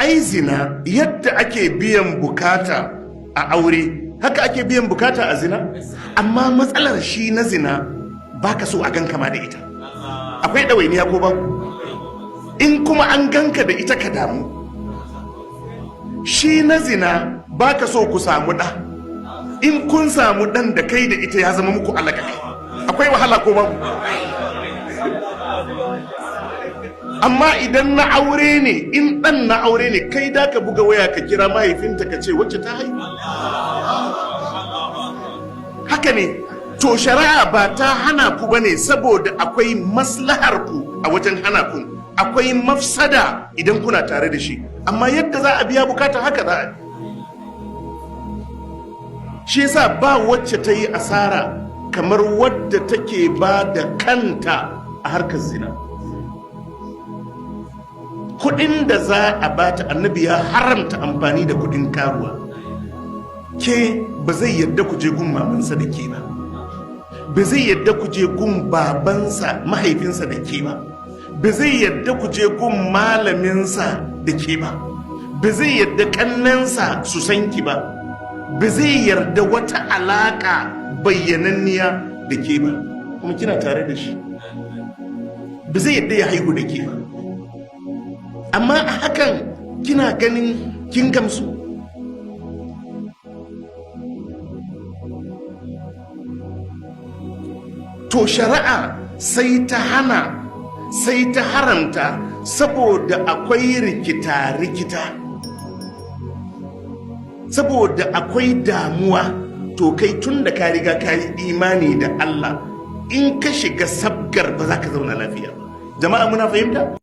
Ai zina, yadda ake biyan bukata a aure, haka ake biyan bukata a zina. Amma matsalar shi na zina, baka so a ganka ma da ita. Akwai ɗawainiya ko babu? In kuma an ganka da ita, ka damu. Shi na zina, baka so ku samu ɗa. In kun samu ɗan, da kai da ita ya zama muku alaka kai. Akwai wahala ko babu? Amma idan na aure ne, in ɗan na aure ne, kai da ka buga waya ka kira mahaifinta ka ce wacce ta haihu. Haka ne. To, shari'a ba ta hana ku bane saboda akwai maslahar ku a wajen hana ku. Akwai mafsada idan kuna tare da shi, amma yadda za a biya bukata, haka za a biya. Shi yasa ba wacce ta yi asara kamar wadda take ba da kanta a harkar zina. Kudin da za a bata, Annabi ya haramta amfani da kudin karuwa. Ke ba zai yadda ku je gun mamansa da ke ba, ba zai yadda ku je gun babansa, mahaifinsa da ke ba, ba zai yadda ku je gun malaminsa da ke ba, ba zai yadda kannansa su san ki ba, ba zai yarda wata alaka bayyananniya da ke ba, kuma kina tare da shi. Ba zai yadda ya haihu da ke ba, amma a hakan kina ganin kin gamsu. To, shari'a sai ta hana, sai ta haramta, saboda akwai rikita-rikita, saboda akwai damuwa. To, kai tun da ka riga ka yi imani da Allah, in ka shiga sabgar, ba za ka zauna lafiya ba. Jama'a, muna fahimta?